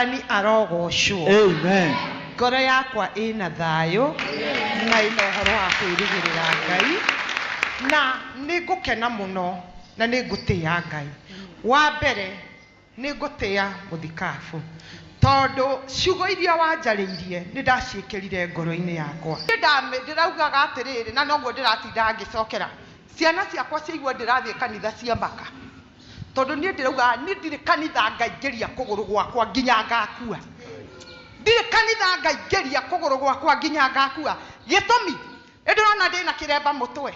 Mwathani arogocwo. Amen. Ngoro yakwa ĩna thayũ na ĩna ũhoro wa kwĩrĩgĩrĩra Ngai, na nĩ ngũkena mũno na nĩ ngũtĩa Ngai. Wa mbere nĩ ngũtĩa mũthikabu tondũ ciugo iria wanjarĩirie nĩ ndaciĩkĩrire ngoro-inĩ yakwa. Ndĩraugaga atĩrĩrĩ, na noguo ndĩratinda ngĩcokera, ciana ciakwa ciaigua ndĩrathiĩ kanitha ciamaka. Tondũ niĩ ndĩraugaga niĩ ndirĩ kanitha ngaingĩria kũgũrũ gwakwa nginya ngakua. Ndirĩ kanitha ngaingĩria kũgũrũ gwakwa nginya ngakua. Gĩtũmi, nĩ ndĩrona ndĩna kĩremba mũtwe.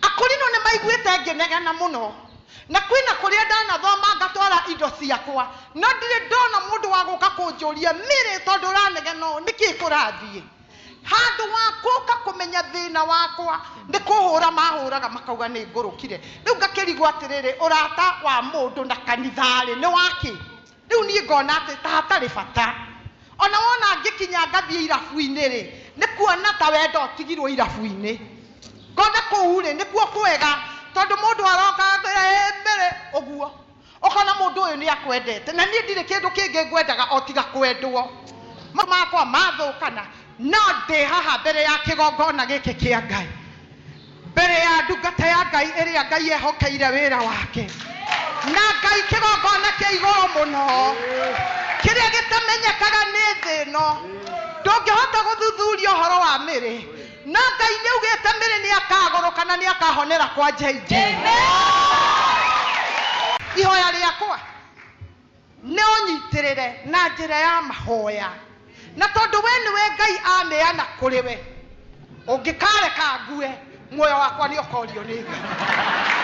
Akũrinũ nĩ maiguĩte ngĩnegena mũno. Na kwĩna kũrĩa ndanathoma ngatwara indo ciakwa, no ndirĩ ndona mũndũ wa gũka kũnjũria, Mary tondũ ũranegena ũũ, nĩkĩ kũrathiĩ? Handũ wa gũka kũmenya thĩna wakwa, nĩ kũhũra mahũraga makauga nĩ ngũrũkire. Rĩu ngakĩrigwo atĩrĩrĩ, ũrata wa mũndũ na kanitha-rĩ, nĩ wa kĩ? Rĩu niĩ ngona atĩ ta hatarĩ bata. Ona wona ngĩkinya ngathiĩ irabu-inĩ-rĩ, nĩ kuona ta wendo ũtigirwo irabu-inĩ. Ngona kũu-rĩ, nĩkuo kwega, tondũ mũndũ aroka agakwĩra ĩ Mary, ũguo. Ũkona mũndũ ũyũ nĩ akwendete, na niĩ ndirĩ kĩndũ kĩngĩ ngwendaga o tiga kwendwo. Maũndũ makwa mathũkana, no ndĩ haha mbere ya kĩgongona gĩkĩ kĩa Ngai, mbere ya ndungata ya Ngai ĩrĩa Ngai ehokeire wĩra wake, na Ngai kĩgongona kĩa igũrũ mũno, kĩrĩa gĩtamenyekaga nĩ thĩ ĩno. Ndũngĩhota gũthuthuria ũhoro wa mĩrĩ, No Ngai nĩ augĩte Mary nĩ akagũrũka na nĩ akahonera kwa JJ. Ihoya rĩakwa nĩ ũnyitĩrĩre na njĩra ya mahoya, na tondũ we nĩwe Ngai aneana kũrĩ we, ũngĩkareka ngue, muoyo wakwa nĩ ũkorio nĩ Ngai.